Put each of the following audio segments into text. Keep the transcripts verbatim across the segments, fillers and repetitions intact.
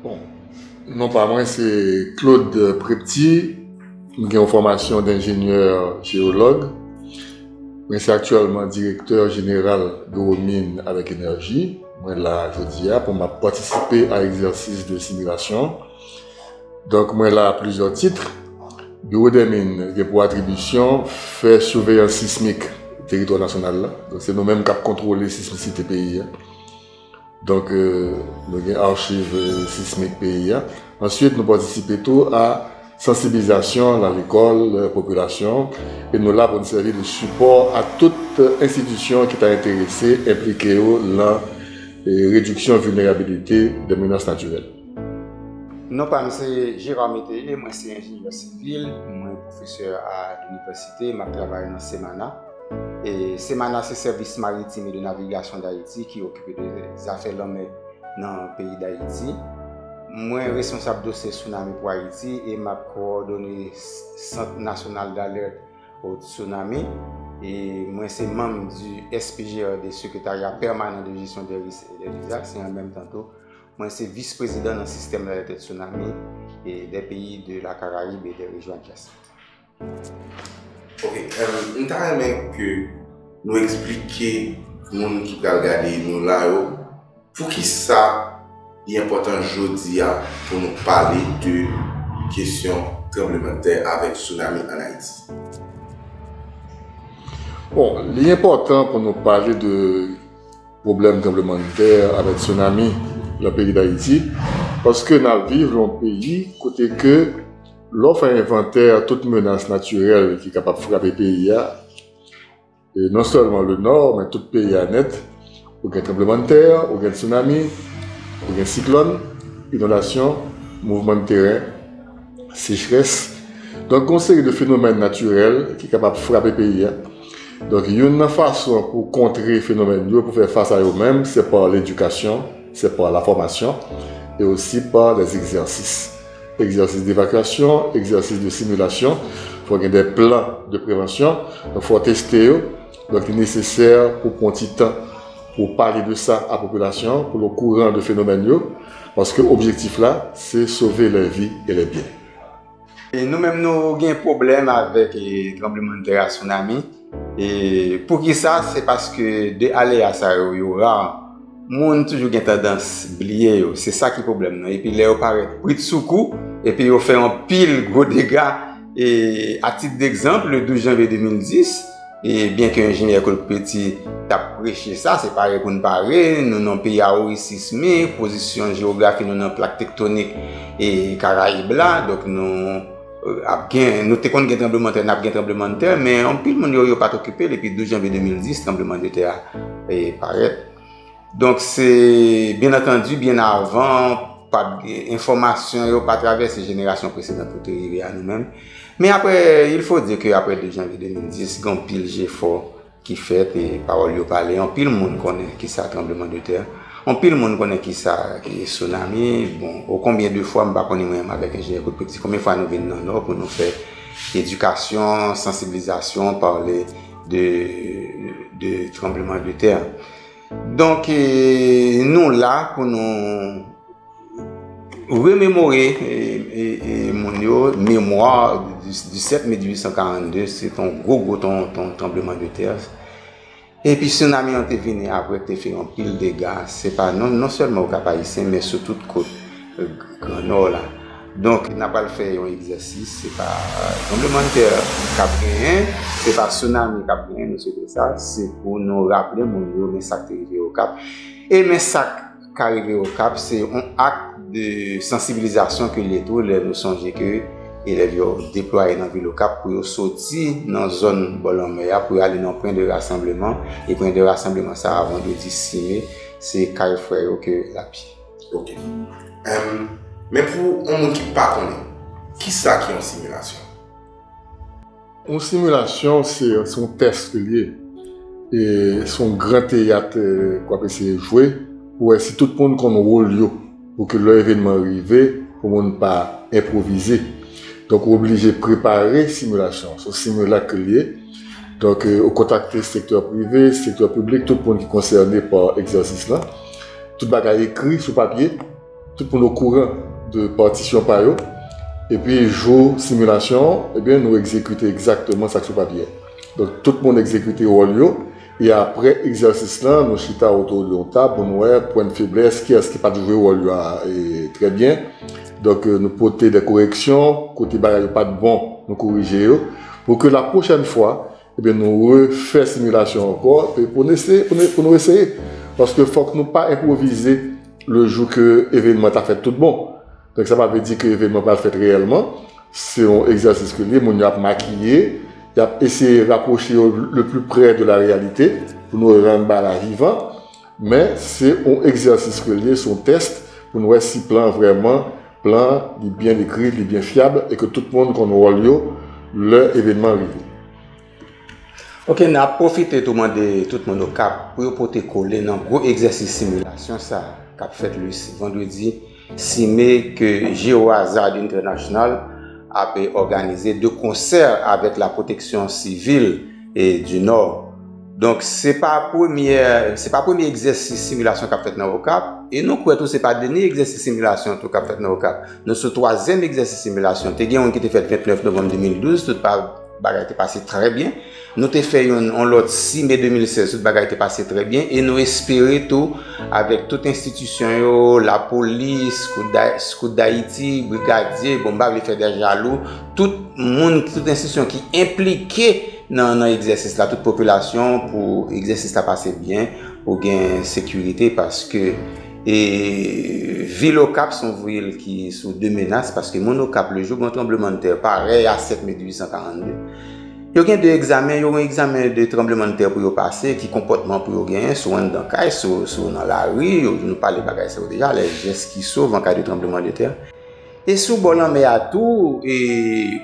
Bon, non pa mwen se Claude Prepty. Mwen gen yon fòmasyon denjenyè jeyològ. Mwen se aktyèlman direktè jeneral Biwo Min avèk Enèji. Mwen la jodi a pou m ap patisipe a egzèsis de similasyon. Donk, mwen la a plizyè tit. Biwo dè Min gen pou atribisyon fè siveyans sismik teritwa nasyonal la. Donk, se nou menm k ap kontwole sismisite peyi a. Donk, euh, nou gen achiv euh, sismik peyi a. Answit, nou patisipe tou a sansibilizasyon nan lekòl, euh, popilasyon, e nou la pou n sèvi de sipò a tout euh, enstitisyon ki ta enterese enplike yo nan euh, rediksyon vilnerabilite de menas natirèl. Non pa m se Gérard Métayer, mwen se enjenyè sivil, mwen pwofesè a linivèsite, m ap travay nan Semana. E Semana se Sèvis Maritim e de Navigasyon Dayiti ki okipe de zafè lanmè nan peyi Dayiti. Mwen responsab dosye Tsunami pou Ayiti e m ap kowòdone Sant Nasyonal Dalèt o Tsunami. E mwen se manm di S P G R D, Secrétariat Permanent de Gestion des Risques et des Désastres, e an menm tan tou, mwen se vis prezidan nan sistèm lalète tsunami e des pays de la Caraïbe et des régions adjacentes. Ok, um, m ta renmen ke nou eksplike moun ki pral gade nou la yo poukisa li enpòtan jodi a pou nou pale de kesyon tranblemanntè avèk tsunami ann Ayiti. Bon, li enpòtan pou nou pale de pwoblèm tranblemanntè avèk tsunami nan peyi Dayiti, paske n ap viv nan yon peyi kote ke lè w fè envantè tout menas natirèl ki kapab frape peyi a, e non sèlman le nò, men tout peyi a nèt, ou gen tranblemanntè, ou gen tsunami, ou gen siklòn, inondasyon, mouvman de teren, sechrès. Donk, gen yon seri de fenomèn natirèl ki kapab frape peyi a. Donk, youn nan fason pou kontre fenomèn yo, pou fè fas a yo menm, se pa ledikasyon, se pa lafòmasyon, e osi pa lèzegzèsis. Egzèsis devakyasyon, egzèsis de similasyon, fò gen de plan de prevansyon, donk fò teste yo. Donk, li nesesè pou pran ti tan pou pale de sa a popilasyon, pou l okouran de fenomèn yo, paske objektif la, se sove lè vi e lè byen. E nou menm nou gen pwoblèm avèk e, tranblemanntè a, tsunami. E poukisa? Se paske de aleya sa yo, yo ra. Moun toujou gen tandans bliye yo. Se sa ki pwoblèm nan. Epi lè yo parèt britsoukou, epi yo fè yon pil gwo dega, e a tit degzanp, le douz janvye de mil dis, e byenke enjenyè Claude Petit t ap preche sa, se pare pou n pare, nou nan peyi a ori sismik, pozisyon jewografi nou nan plak tektonik e Karayib la, donk nou ap gen, nou te konn gen tranblemanntè, n ap gen tranblemanntè, men anpil moun yo, yo pa t okipe l, epi douz janvye de mil dis, tranblemanntè a e, parèt. Donk, se, byen antandi, byen avan, pa t gen, enfòmasyon yo pa travèse jenerasyon presedan pou te rive a nou menm. Men apre, il faut dire que apre douz janvye de mil dis, gen anpil jefò ki fèt e pawòl yo pale. Anpil moun konnen kisa tranblemanntè. Anpil moun konnen kisa ki tsunami. Bon, o konbyen de fwa, m pa konnen mwen menm avèk enjenyè Claude Petit, konbyen fwa nou vin nan Nò pou nou fè edikasyon, sansibilizasyon, pale de, de tranblemanntè. Donk, e, nou la pou nou rememore e, e, e, moun yo, memwa du, du sept mai dix-huit cent quarante-deux, se t on gwo, gwo ton, ton, tranblemanntè. Epi tsunami an te vini apre, te fè anpil dega. Se pa non, non sèlman Okap Ayisyen, men sou tout kot e, Gran Nò la. Donk, n ap al fè yon egzèsis, se pa tranblemanntè k ap genyen, se pa tsunami k ap genyen, nou swete sa, se pou nou raple moun yo, men sa k te rive Okap. E men sa k ka rive Okap, se yon ak de sansibilizasyon ke l ye tou, lè nou sonje ke elèv yo deplwaye nan vil Okap pou yo soti nan zòn bò lanmè a, pou yo ale nan pwen de rasanbleman, e pwen de rasanbleman sa a, vandredi sis me, se kay frè yo ke l ap ye. Ok. Em, men pou yon moun ki pa konnen, kisa ki yon similasyon? Yon similasyon, se, se yon tès ke l ye. E se yon gran teyat, e, k w ap eseye jwe pou wè si tout moun konn wòl yo, pou ke lè evènman rive, pou moun pa enpwovize. Donk, ou oblije prepare similasyon. Se yon similak ke l ye. Donk, e, ou kontakte sektè prive, sektè piblik, tout moun ki konsène pa egzèsis la. Tout bagay ekri sou papye. Tout moun okouran de patisyon pa yo. Epi jou similasyon an, ebyen, nou egzekite egzakteman sa k sou papye a. Donk, tout moun egzekite wòl yo. E apre egzèsis lan, nou chita otou de yon tab pou nou wè pwen de feblès, kiyès ki pa t jwe wòl yo a, e, trè byen. Donk, e, nou pote de koreksyon, kote bagay yo pa t bon, nou korije yo. Pou ke la pwochèn fwa, ebyen, nou refè similasyon ankò, e pou nou eseye, pou nou, pou nou eseye. Paske fòk nou pa enpwovize le jou ke evenman ta fèt tout bon. Donk, sa pa vle di ke evenman pral fèt reyèlman. Se yon egzèsis ke l ye, moun yo ap makiye, y ap eseye rapwoche yo le plus près de la réalité pou nou rann bagay la vivan. Men, se yon egzèsis ke l ye, se yon tès pou nou wè si plan vrèman, plan, li byen ekri, li byen fyab, e ke tout moun konn wòl yo lè evenman rive. Ok, n ap pwofite tou mande tout moun Okap pou yo pote kole nan gwo egzèsis similasyon sa a k ap fèt le vandredi sis me ke Geohazard International ap òganize de konsè avèk la pwoteksyon sivil e du Nord. Donk, se pa premye, se pa premye egzèsis similasyon k ap fèt nan Okap, e nou kwè tou se pa dènye egzèsis similasyon tou k ap fèt nan Okap. Nou sou twazyèm egzèsis similasyon. Te gen youn ki te fèt vennèf novanm de mil douz, tout pa, bagay te pase trè byen. Nou te fè youn, yon lòt sis me de mil sèz, tout bagay te pase trè byen. E nou espere tou, avèk tout enstitisyon yo, lapolis, Scout Da-, Scout Dayiti, brigadye, bon, m pa vle fè de jalou, tout moun, tout enstitisyon ki enplike nan, nan egzèsis la, tout popilasyon, pou egzèsis la pase byen, pou gen sekirite, paske e vil Okap se yon vil ki sou de menas, paske moun Okap, le jou gen yon tranblemanntè parèy a sèt me dizuit san karannde, yo gen de egzamen, yo gen egzamen de tranblemanntè pou yo pase, ki konpòtman pou yo genyen, si w anndan kay, si w, si w nan lari, yo, nou pale bagay sa yo deja, les gestes qui sauvent en cas de tremblement de terre. E sou bò lanmè a tou, e,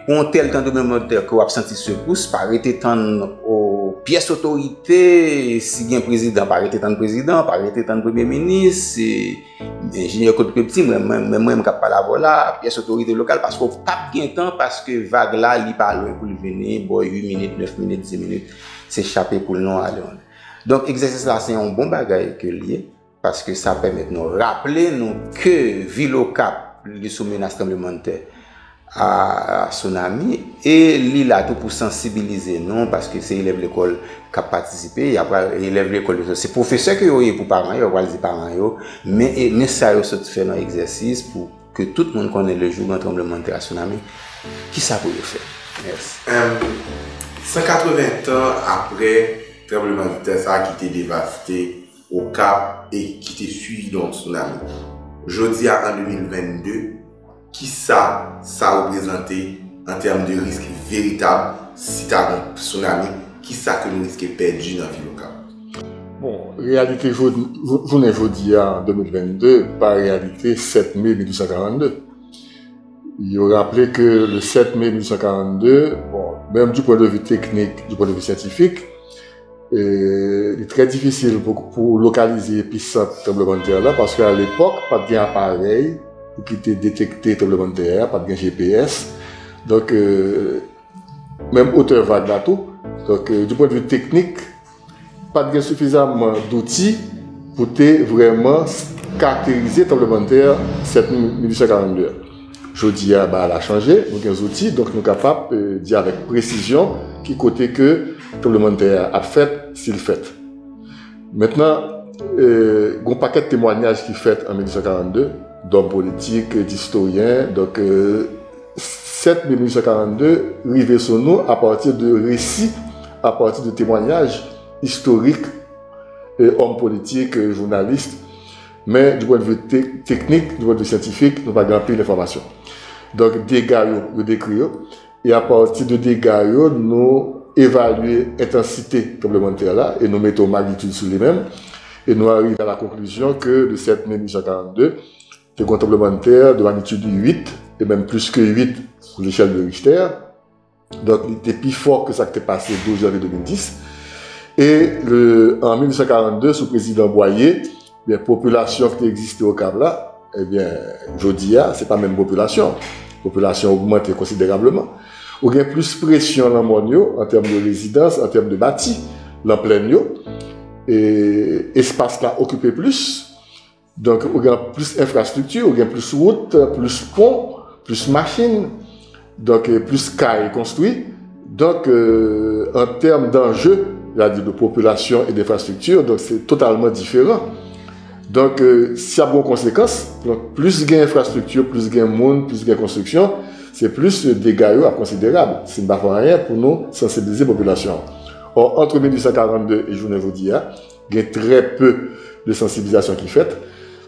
pou yon tèl tranblemanntè ke w ap santi sekous, pa rete tann o, pyès otorite, si gen prezidan, pa rete tann prezidan, pa rete tann premye minis, e, enjenyè Claude Prepty, mwen, mwen, mwen, mwen menm k ap pale avè w la, pyès otorite lokal, paske w p ap gen tan, paske vag la, li pa lwen pou l vini, bò uit minit, nèf minit, diz minit, se chape poul nou ale. Donk, egzèsis la, se yon bon bagay ke l ye. Paske sa pèmèt nou raple nou ke vil Okap, li sou menas tranblemanntè a, a tsunami, e li la tou pou sansibilize nou, paske se elèv lekòl k ap patisipe, y ap pral, elèv lekòl yo, se pwofesè ke yo ye pou paran yo, yo pral di paran yo, men, e, men sa yo sot fè nan egzèsis pou ke tout moun konnen le jou gen tranblemanntè a tsunami, kisa pou yo fè. Mèsi. Em, san katreven tan apre tranblemanntè sa a ki te devaste Okap e ki te swivi de yon tsunami. Jodi a, an de mil vennde, kisa sa reprezante an tèm de risk veritab si ta gen yon tsunami, kisa ke nou riske pèdi nan vil Okap? Bon, reyalite jou-, jou-, jounen jodi a, an de mil vennde, pa reyalite sèt me mil uit san karannde. Yo raple ke le sèt me mil uit san karannde, bon, menm du point de vue technique, du point de vue scientifique, e, li trè difisil pou, pou lokalize episant tranblemanntè la, paske alepòk, pa t gen aparèy pou ki te detekte tranblemanntè a, pa t gen G P S. Donk, e, menm otè vag la tou. Donk, e, du point de vue technique, pa t gen sifizaman douti pou te vrèman karakterize tranblemanntè sèt mil uit san karannde a. Jodi a, bagay la chanje, nou gen zouti, donk nou kapab, e, di avèk presizyon ki kote ke tranblemanntè a ap fèt, si l fèt. Mentnan, e, gen yon pakèt temwanyaj ki fèt an mil uit san karannde, dòm politik, distoryen, donk, e, sèt me mil uit san karannde rive sou nou apati de resi, apati de temwanyaj istorik, e, òm politik, e, jounalis. Men, du point de vue te-, teknik, du point de vue syantifik, nou pa gen anpil enfòmasyon. Donk, dega yo, yo dekri yo. E apati de dega yo, nou evalye entansite tranblemanntè la e nou mete yon magnitid sou li menm. E nou arive a la konklizyon ke le sèt me mil uit san karannde, te gen yon tranblemanntè de magnitid uit, e menm plis ke uit sou lechèl de Richter. Donk, li te pi fò ke sa k te pase douz janvye de mil dis. E le, an mil uit san karannde, sou prezidan Boyer, byen, popilasyon ki te egziste Okap la, ebyen, jodi a, se pa menm popilasyon. Popilasyon ogmante konsiderableman. Ou gen plis presyon nan mòn yo, an tèm de rezidans, an tèm de bati, nan plèn yo. E espas la okipe plis. Donk, ou gen plis enfrastrikti, ou gen plis wout, plis pon, plis machin, donk, plis kay konstwi. Donk, an tèm danje, sètadi de popilasyon e denfrastrikti, donk se totalman diferan. Donk, si ap gen konsekans, donk, plis gen enfrastrikti, plis gen moun, plis gen konstriksyon, se plis dega yo ap konsiderab. Si n pa fè anyen pou nou sansibilize popilasyon an. Or, ant mil uit san karannde e jounen jodi a, gen trè pe de sansibilizasyon ki fèt,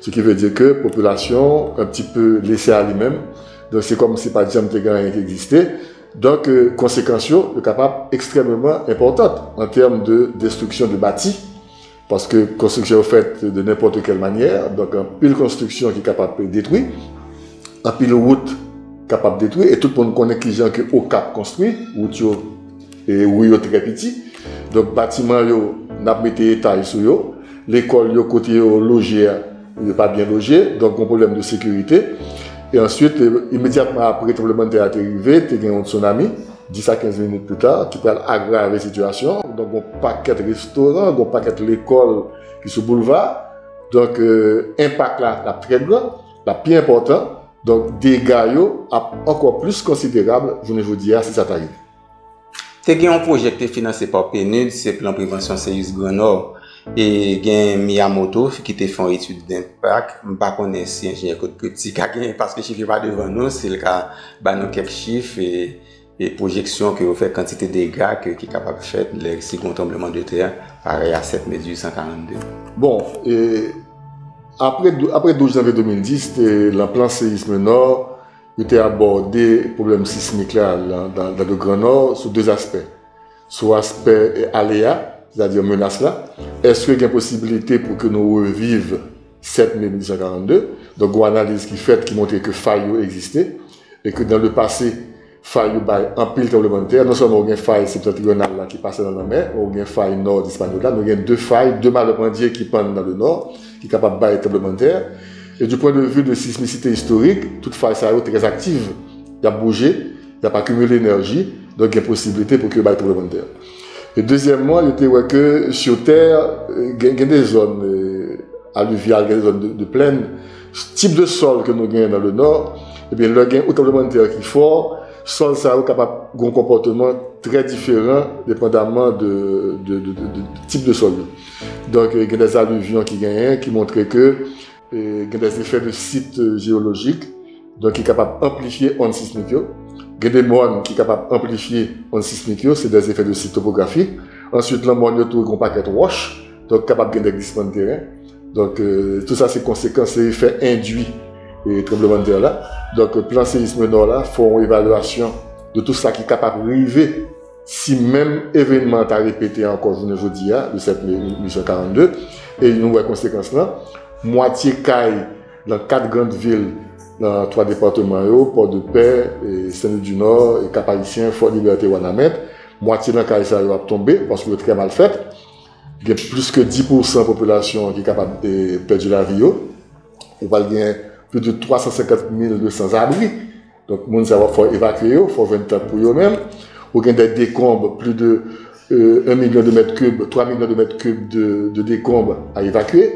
ce qui veut dire que popilasyon an un petit peu lese a li menm. Donk, se kòmsi pa t janm te gen anyen ki egziste. Donk, konsekans yo, yo kapab ekstrèmeman enpòtan an tèm de destriksyon de bati, paske konstriksyon yo fèt de nenpòt kèl manyè, donk anpil konstriksyon ki kapab detwi, anpil wout kapab detwi, e tout moun konnen kijan ke Okap konstwi, wout yo e ri yo trè piti. Donk, batiman yo, n ap mete etaj sou yo. Lekòl yo, kote yo loje a, yo pa byen loje. Donk, gon pwoblèm de sekirite. E answit, e, imedyatman apre tranblemanntè a te rive, te gen yon tsunami, dis a kenz minit pli ta, ki pral agrave sitiyasyon an. Donk, gon pakèt restoran, gon pakèt lekòl ki sou boulva. Donk, e, enpak la, l ap trè gran, l ap pi enpòtan. Donk, dega yo ap ankò plis konsiderab jounen jodi a, si sa ta rive. Te gen yon pwojè ki te finanse pa PNUD, se Plan Prevansyon Seyis Gran Nò. E gen Miyamoto ki te fè yon etid denpak. M pa konnen si enjenyè Claude Petit ka genyen, paske chif yo pa devan nou, si l ka ba nou kèk chif e, e pwojeksyon ke yo fè, kantite dega ke, ki kapab fèt lè si gon tranblemanntè parèy a sèt me dizuit san karannde. Bon, e, apre, apre douz janvye de mil dis, te, lan plan seyism nò, yo te abòde pwoblèm sismik la, la, dans, dans le Grand Nord, sou de aspè. Sou aspè, e, aleya, sètadi menas la. Èske gen posibilite pou ke nou reviv sèt me mil uit san karannde? Donk, gon analiz ki fèt ki montre ke fay yo egziste e ke dans le passé, fay yo bay anpil tranblemanntè. Non sèlman ou gen fay septentrional la ki pase nan lanmè, ou gen fay nò Dispanyòl la, nou gen de fay, de malèpandye ki pann nan le nò, ki kapab bay tranblemanntè. E du point de vue de sismisite istorik, tout fay sa yo trè aktiv, y ap bouje, y ap akimile enèji, donk gen posiblite pou ke yo bay tranblemanntè. E dezyèmman, yo te wè ke sur terre, gen, gen de zòn, e, alivyal, gen de zòn de, de plèn, tip de sòl ke nou genyen nan le nò, ebyen, lè gen yon tranblemanntè ki fò, sòl sa yo kapab gen yon konpòteman trè diferan, depandaman de, de, de, de, de, de tip de sòl yo. Donk, e, gen de alivyon ki genyen, ki montre ke, e, gen de efè de sit, e, jeyolojik, donk, ki kapab anplifye ond sismik yo. Gen de mòn ki kapab anplifye ond sismik yo, se de efè de sit topografik. Answit, lan mòn yo tou, gen yon pakèt wòch, donk, kapab gen de glisman de teren. Donk, e, tou sa se konsekans, se efè endui, e, tranblemanntè la. Donk, plan seyism nò la fè yon evalyasyon de tou sa ki kapab rive si menm evènman an ta repete ankò jounen jodi a, le sèt me mil uit san karannde, e nou wè konsekans lan, mwatye kay lan kat grann vil nan twa depatman yo, Pòdepè, e, Senlwidinò, e Kap Ayisyen, Fòt Libète, Wanament, mwatye nan kay sa yo ap tonbe paske yo trè mal fèt. Gen plis ke dis pousan popilasyon an ki kapab, e, pèdi lavi yo. Ou pral gen plis de twa san senkant mil de sanzabri. Donk, moun sa yo, fò evakye yo, fò jwenn tant pou yo menm. Ou gen de dekonb, plis de, euh, un million de mèt kib, twa milyon de mèt kib de, de dekonb a evakye.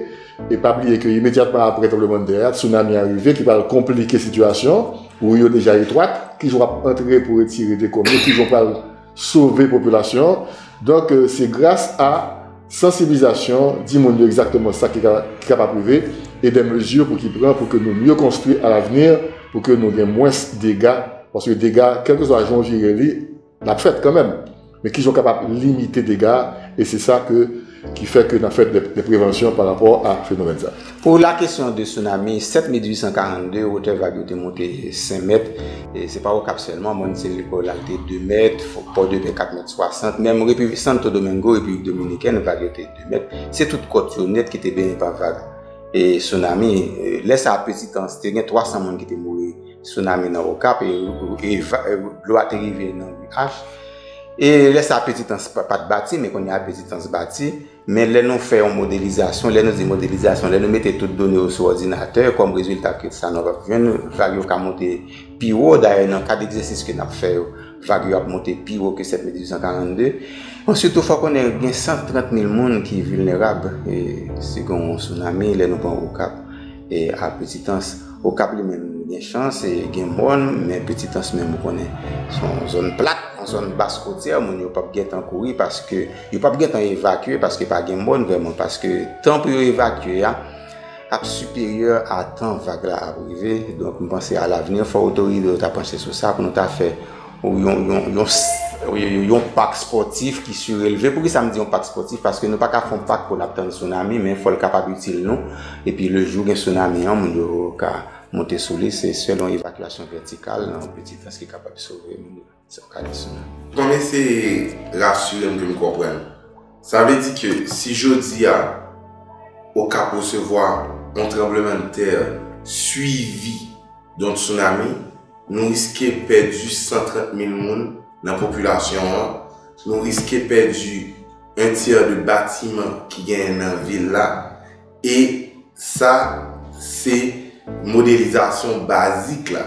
E pa bliye ke imedyatman apre tranblemanntè a, tsunami a rive, ki pral konplike sitiyasyon. Ri yo deja etwat. Kijan w ap antre pou retire dekonb yo? Kijan w pral sove popilasyon an? Donk, euh, se gras a sansibilizasyon, di moun yo egzakteman sa ki ka, ki kapab rive, e de mezi pou ki pran pou ke nou mye konstwi a lavni, pou ke nou gen mwens dega, paske dega, kèlkeswa jan w vire li, l ap fèt kanmenm. Men kijan w kapab limite dega, e se sa ke, ki fè ke n ap fè de, de prevansyon pa rapò a fenomèn sa. Pou la kesyon de tsunami, sèt me dizuit san karannde, wotè vag yo te monte senk mèt. E se pa Okap sèlman, Mòn Seliko la te de mèt, Pòdepè kat mèt swasant, menm Repiblik Santo Domingo, Repiblik Dominikèn, vag yo te de mèt. Se tout kòt yo nèt ki te benyen pa vag e tsunami. E lè sa a, Petitans, te gen twa san moun ki te mouri tsunami nan Okap, e, e, e dlo a te rive nan ri H. E lè sa a, Petitans pa, pa t bati, men kounye a Petitans bati. Men lè nou fè yon modelizasyon, lè nou di modelizasyon, lè nou mete tout done yo sou òdinatè, kòm rezilta ke sa nou ap jwenn, vag yo ka monte pi wo. Dayè, nan kad egzèsis ke n ap fè yo, vag yo ap monte pi wo ke sèt me dizuit san karannde. Answit tou, fò konnen gen san trant mil moun ki vilnerab, e, si gen yon tsunami, lè nou pran Okap. e a Petitans. Okap li menm gen chans, e gen mòn, men Petitans menm ou konnen se yon zòn plat, yon zòn bas kotyè, moun yo p ap gentan kouri paske yo p ap gentan evakye paske pa gen mòn vrèman, paske tan pou yo evakye a ap siperyè a tan vag la ap rive. Donk, m panse a lavni, fò otorite yo ta panche sou sa pou nou ta fè yon, yon, yon, yon, yon pak spòtif ki sirelve. Poukisa m di yon pak spòtif? Paske nou pa ka fè yon pak pou n ap tann tsunami, men fò l kapab itil nou. Epi lejou gen tsunami an, moun yo ka monte sou li. Se sèl yon evakyasyon vètikal nan yon Petitans ki kapab sove moun yo. Se yon ka di tsunami. Kòm eseye rasire m ke m konprann. Sa vle di ke si jodi a Okap resevwa yon tranblemanntè swivi yon tsunami, nou riske pèdi san trant mil moun nan popilasyon an, nou riske pèdi en tyè de batiman ki genyen nan vil la, e sa se modelizasyon bazik la,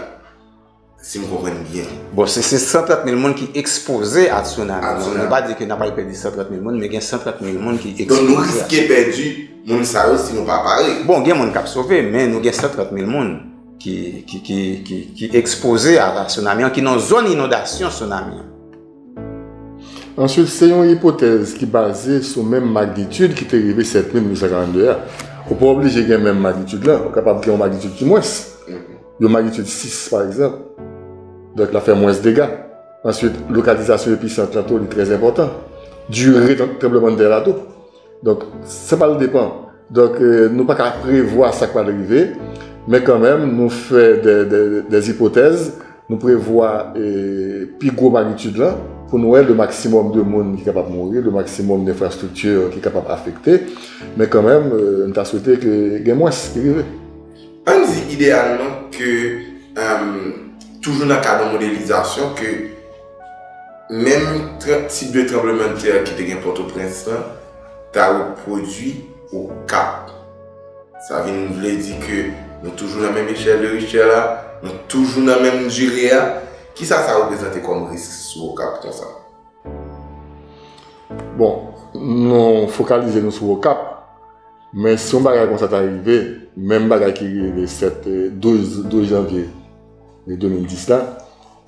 si m konprann byen. Bon, se, se san trant mil moun ki ekspoze a tsunami. A tsunami. Nou pa di ke n ap al pèdi san trant mil moun, men gen san trant mil moun ki ekspoze. Donk, nou riske pèdi moun sa yo si nou pa pare. Bon, gen moun k ap sove, men nou gen san trant mil moun ki, ki, ki, ki, ki ekspoze a tsunami an, ki nan zòn inondasyon tsunami an. Answit, se yon ipotèz ki baze sou menm magnitid ki te rive sèt me mil uit san karannde a. Ou pa oblije gen menm magnitid la, ou kapab gen yon magnitid ki mwens. Yon magnitid sis, pa egzanp. Donk, l ap fè mwens dega. Answit, lokalizasyon episant lan tou, li trè enpòtan. Dire tranblemanntè la tou. Donk, sa pral depann. Donk, eh, nou pa ka prevwa sa k pral rive, men kanmenm, nou fè de, de, de ipotèz, nou prevwa, eh, pi gwo magnitid lan, pou nou wè le maksimòm de moun ki kapab mouri, le maksimòm de enfrastrikti ki kapab afekte, men kanmenm, eh, nou ta swete ke gen mwens ki rive. Ann di ideyalman ke, em, toujou nan kad yon modelizasyon ke menm tran-, tip de tranblemanntè ki te gen Pòtoprens lan ta repwodui Okap. Sa vin vle di ke nou toujou nan menm echèl de Richter la, nou toujou nan menm dire a. Kisa sa reprezante kòm risk sou Okap konsa? Bon, nou fokalize nou sou Okap, men si yon bagay konsa ta rive, menm bagay ki rive sèt, eh, douz, douz janvye de de mil dis la,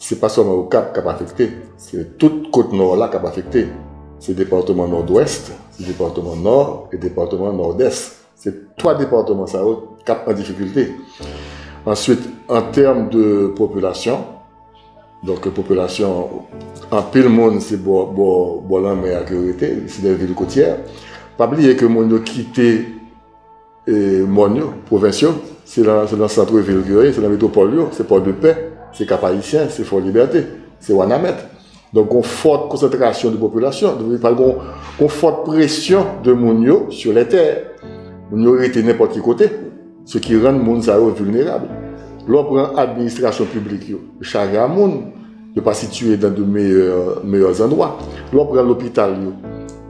se pa sèlman Okap k ap afekte, se tout kot Nò la k ap afekte. Se depatman Nòdwès, se depatman Nò e depatman Nòdès. Se twa depatman sa yo k ap an difikilte. Answit, an tèm de popilasyon, donk, popilasyon, anpil moun se bò, bò, bò lanmè a ke yo rete, se de vil kotyè. Pa bliye ke moun yo kite, e, mòn yo, pwovens yo, se nan, se nan sant vil ke yo ye, se nan metwopòl yo, se Pòdepè, se Kap Ayisyen, se Fò Libète, se Wanament. Donk, gon fòt konsantrasyon de popilasyon, donk, pral gon, gon fòt presyon de moun yo sur les terres. Moun yo rete nenpòt ki kote, ce qui rend moun sa yo vilnerab. Lè w pran administrasyon piblik yo, yo chaje a moun, yo pa sitiye dans de meilleurs, meilleurs endroits. Lè w pran lopital yo,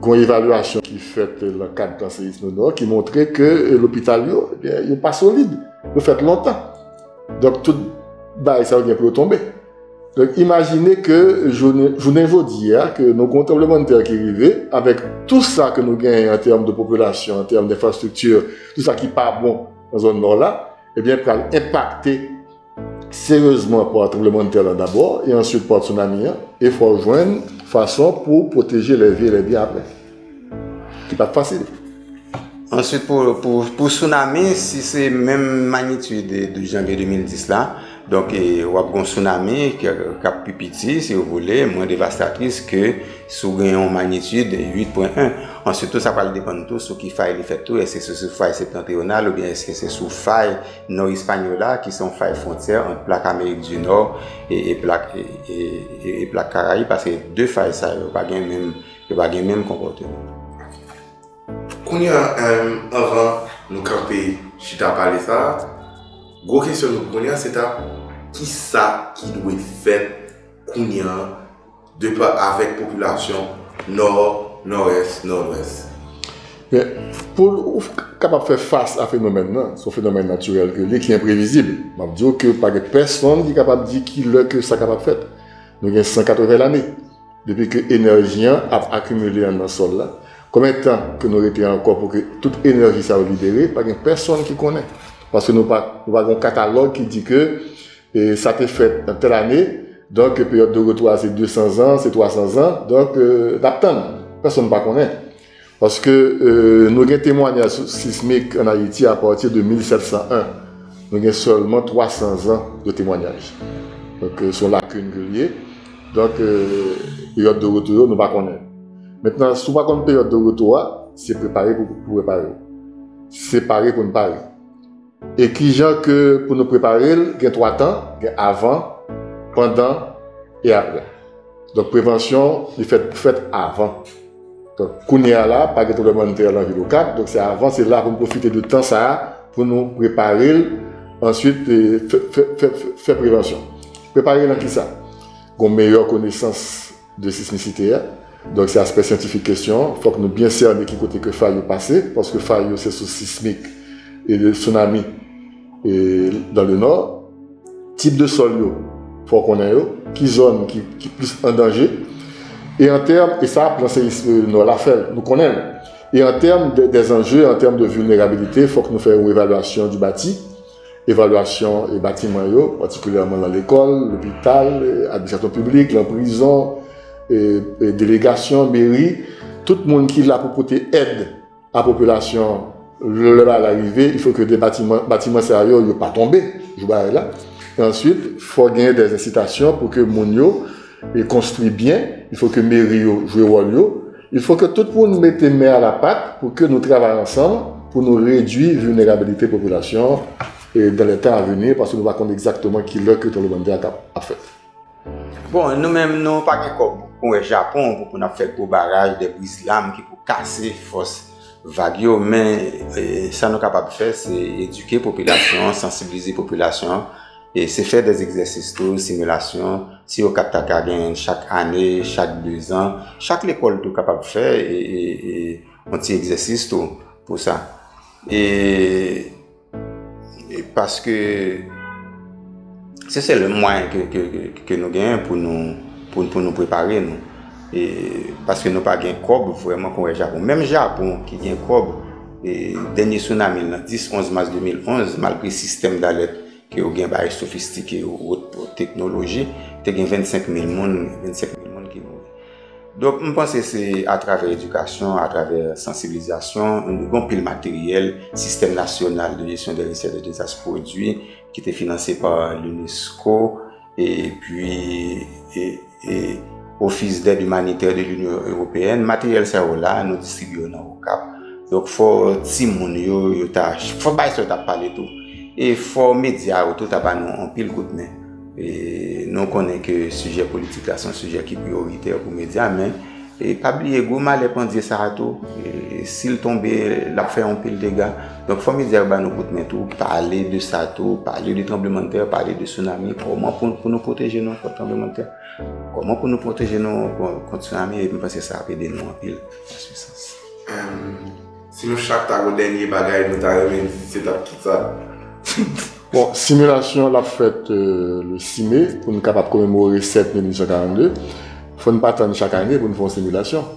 gon evalyasyon ki fèt nan kad plan seyism Nò ki montre ke, eh, lopital yo, ebyen, yo pa solid, yo fèt lontan. Donk, tout bagay sa yo gen pou yo tonbe. Donk, imajine ke jounen, jounen jodi a, ke nou gon tranblemanntè ki rive, avèk tou sa ke nou genyen an tèm de popilasyon, an tèm de enfrastrikti, tou sa ki pa bon nan zòn Nò la, ebyen, pral enpakte seryezman pa tranblemanntè la dabò, e answit pa tsunami an, e fò w jwenn fason pou pwoteje les vies et les biens apre. Ki pa t fasil. Answit, pou, pou, pou tsunami, si se menm magnitid de, de janvye de mil dis la, donk, e, w ap gen yon tsunami ki, k ap pi piti, si w vle, mwens devastatris ke si w gen yon magnitid uit pwen en. Answit, tou sa pral depann tou sou ki fay li fèt tou, èske se sou fay septantriyonal oubyen èske se sou fay Nò Ispanyola, ki se yon fay fwontyè ant plak Amerik di Nò e, e plak, e, e, e, e plak Karayib, paske de fay sa yo pa gen menm, yo pa gen menm konpòteman. Kounye a, em, anvan nou kanpe chita pale sa, gwo kesyon nou pou kounye a, se ta, kisa ki dwe fèt kounye a, de pa avèk popilasyon Nò, Nòdès, Nòdwès? Men, pou w f-, kapab fè fas a fenomèn nan, se yon fenomèn natirèl ke li, ki enprevizib. M ap di w ke pa gen pèsonn ki kapab di ki lè ke sa kapab fèt. Nou gen san katreven lane depi ke enèji an ap akimile anndan sòl la. Konbyen tan ke nou rete ankò pou ke tout enèji sa yo libere? Pa gen pèsonn ki konnen. Paske nou pa, nou pa gen yon katalòg ki di ke e sa te fèt nan tèl ane, donk peryòd de retou a se de san zan, se twa san zan, donk n ap tann. Pèsonn pa konnen. Paske e, nou gen temwanyaj sismik ann Ayiti apati de mil sèt san en. Nou gen sèlman twa san zan de temwanyaj. Donk se yon lakin ke l ye. Donk e, peryòd de retou yo, nou pa konnen. Mentnan, si w pa konn peryòd de retou a, se prepare pou, pou prepare w. Se pare pou n pare. E kijan ke pou nou prepare l, gen twa tan, gen avan, pandan e apre. Donk prevansyon, li fèt pou fèt avan. Donk kounye a la, pa gen tranblemanntè nan vil Okap, donk se avan, se la pou n pwofite de tan sa a pou nou prepare l, answit e, fè, fè, fè, fè prevansyon. Prepare l nan kisa? Gon meyè konesans de sismisite a. Donk se aspè syantifik kesyon an. Fòk nou byen sène ki kote ke fay yo pase, paske fay yo se sous sismik e de tsunami e dans le nord. Tip de sòl yo, fò w konnen yo, ki zòn ki, ki plis an danje. E an tèm, e sa plan seyis e, nò la fè l, nou konnen l. E an tèm de, des enjeux, an tèm de vilnerabilite, fòk nou fè yon evalyasyon di bati, evalyasyon e batiman yo, patikilyèman nan lekòl, lopital, e, administrasyon piblik, lan prizon, e, e, delegasyon, meri, tout moun ki la pou pote èd a popilasyon, lè bagay la rive, il faut que de batiman, batiman sa yo, yo pa tonbe, jou bagay la. E answit, fò genyen des ensitasyon pou ke moun yo e konstwi byen, il faut que meri yo jwe wòl yo, il faut que tout moun mete men a la pat pou ke nou travay ansanm pou nou redwi vilnerabilite popilasyon e dans les temps à venir, paske nou pa konn egzakteman ki lè ke tranblemanntè a ap fèt. Bon, nou menm, nou pa gen kòb konwè Japon pou, pou n ap fè gwo baraj, de briz lam ki pou kase fòs vag yo, men e, sa nou kapab fè, se edike popilasyon an, sansibilize popilasyon an, e se fè de egzèsis tou, similasyon, si yo ka ta ka gen chak ane, chak de zan, chak lekòl tou kapab fè e, e, e, yon ti egzèsis tou pou sa. E, e paske se sèl mwayen ke, ke, ke, ke nou genyen pou nou, pou, pou nou prepare nou. E, paske nou pa gen kòb vrèman konwè Japon. Menm Japon ki gen kòb, e, dènye tsunami nan dis onz mas de mil onz, malgre sistèm dalèt ke yo gen bagay sofistike, wot teknoloji, te gen vennsenk mil moun, vennsenk mil moun ki mouri. Donk, m panse se atravè edikasyon, atravè sansibilizasyon, nou gen pil materyèl, Système National de Gestion des Risques et des Désastres pwodui, ki te finanse pa l'UNESCO, epi e, e, Office d'Aide Humanitaire de l'Union Européenne. Materyèl sa yo la, nou distribye yo nan Okap. Donk, fò timoun yo, yo ta, fò bay sa yo ta pale tou. E fò medya yo tou ta ba nou anpil kout men. E nou konnen ke sijè politik la se yon sijè ki priyoritè pou medya, men e pa bliye gwo malè pandye sa a tou. E si l tonbe, l ap fè anpil dega. Donk, fò medya yo ba nou kout men tou, pale de sa tou, pale de tranblemanntè, pale de tsunami, kòman pou, pou nou pwoteje nou kont tranblemanntè. Kòman pou nou pwoteje nou kon- kont tsunami, epi m panse sa ap ede nou anpil. An swisans. Si nou chak ta gon dènye bagay nou ta renmen di, se t ap kisa? Bon, similasyon l ap fèt le sis me pou n kapab komemore sèt me mil uit san karannde. Fò n pa tann chak ane pou n fè yon similasyon.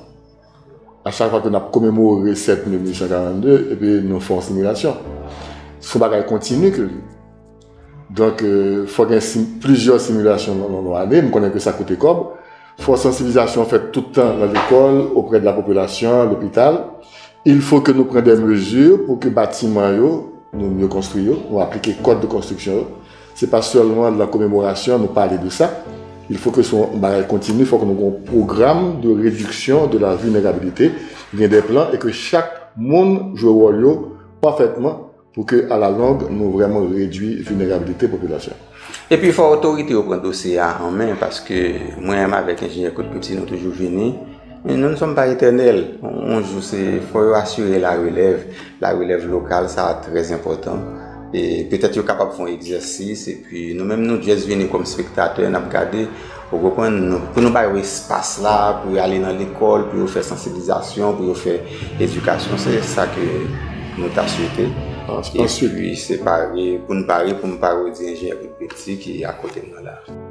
A chak fwa ke n ap komemore sèt me mil uit san karannde, epi nou fè yon similasyon. Se yon bagay kontini ke l ye. Donk, fò gen plizyè similasyon nan yon ane. M konnen ke sa koute kòb. Fò sansibilizasyon fèt tout tan nan lekòl, oprè de la popilasyon, lopital. Il faut que nou pran des mesures pou ke batiman yo, nou mye konstwi yo, nou aplike kòd de konstriksyon yo. Se pa sèlman lan komemorasyon nou pale de sa. Il faut que se yon bagay kontini, fòk nou gen yon pwogram de réduction de la vulnérabilité. Gen de plan e ke chak moun jwe wòl yo pafètman pou ke alalong nou vrèman redwi vilnerabilite popilasyon. Epi fò otorite yo pran dosye a an men, paske mwen menm avèk enjenyè Claude Cloutier nou toujou vini. Nou ne sommes pas éternels. Yon jou se fò yo asire la relève. La relève lokal sa trè enpòtan. E petèt yo kapab fè yon egzèsis epi nou menm nou just vini kòm spektatè n ap gade. Ou konprann? Pou nou ba yo espas la pou yo ale nan lekòl, pou yo fè sansibilizasyon, pou yo fè edikasyon, se sa ke nou ta swete. Epi se pare pou n pare pou m pa redi enjenyè Claude Cloutier ki akote m nan la.